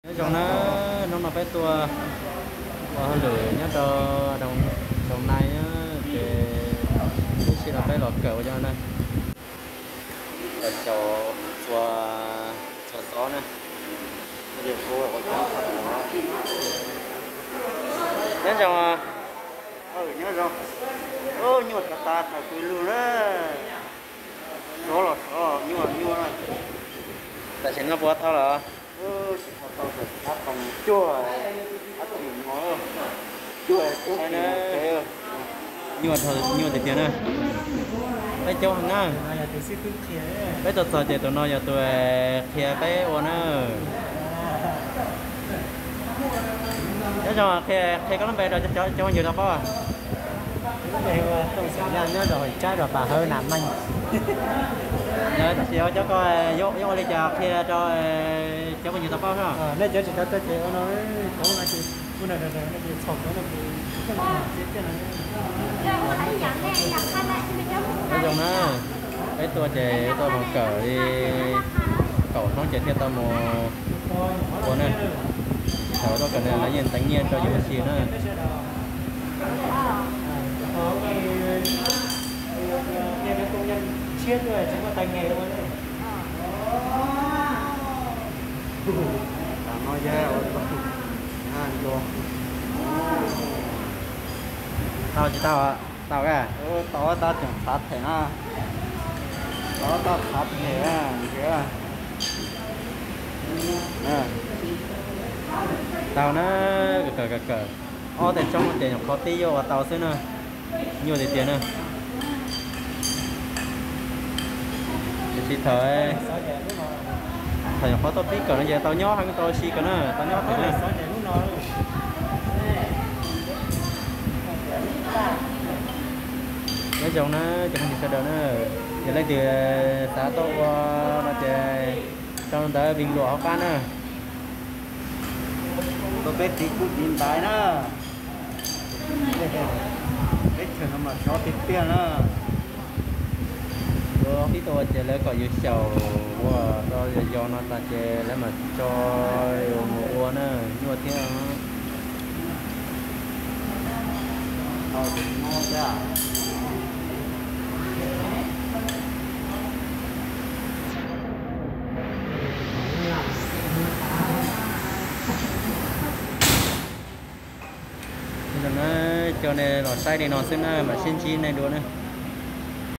Nyob zoo na, hnub no peb tuaj ua hauj lwm nyob rau Doom Nai na, ces ib sij no peb los kawm ua cov no na. Los xyaum txhua, txhua xob na. Nyob zoo, nyob zoo. Nyuaj tas tas thaum twg lug na. Xov los xov, nyuaj nyuaj na. Tam sim no puas tau lawm? Tsis tau tau, tab tom cuag, tab tom cuag, cuag, nyuaj, nyuaj tiag tiag na. Peb coob heev na. Peb tuaj txog ces tus no yog tus qhia peb ua na. Nyob zoo, qhia, qhia koj lub npe rau cov phooj ywg tau paub. Nyob rau Pam Hawb Nam Meej. Tam sim no cov ko yuav ua li cas qhia rau cov phooj ywg tau paub no? Nej cov tsis tau tuaj ces ua no, cov no ces ua no ces txhom cov no ces Nyob zoo na, peb tuaj ces tuaj mus kawm li kaum hnub ces thiaj tau mus ua na. Thaum tuaj kawm no lawv yeej teev nyiaj rau yus ua si na. Tau tsis tau? Tau a. Tau, tau tseem xav them na. Tau, tau xav them na. Tau na, kawm kawm kawm. Ob tej tsob ces nyuam qhuav pib yuav ua tau xwb na. Nyuaj tiag tiag na. Tiam sis thaum, thaum nyuam qhuav tuaj pib kawm no ces tau nyob heev, tau ua si kawm na, tau nyob kawm na. Nyob zoo na cov phooj ywg sawv daws na, yog leej twg xav tuaj ua no ces sau ntawv vim luam hauv qab na. Rau peb tiv kub tiv ntaiv na. Teb chaws no mas sov tiag tiag na. Ua pib tuaj ua ces lawv kom yus xyaum ua rau yos yos no tas ces lawv mam tso yus mus ua na, nyuaj thiab. Coj nej los saib li no xwb na, mam sib ntsib nej dua na.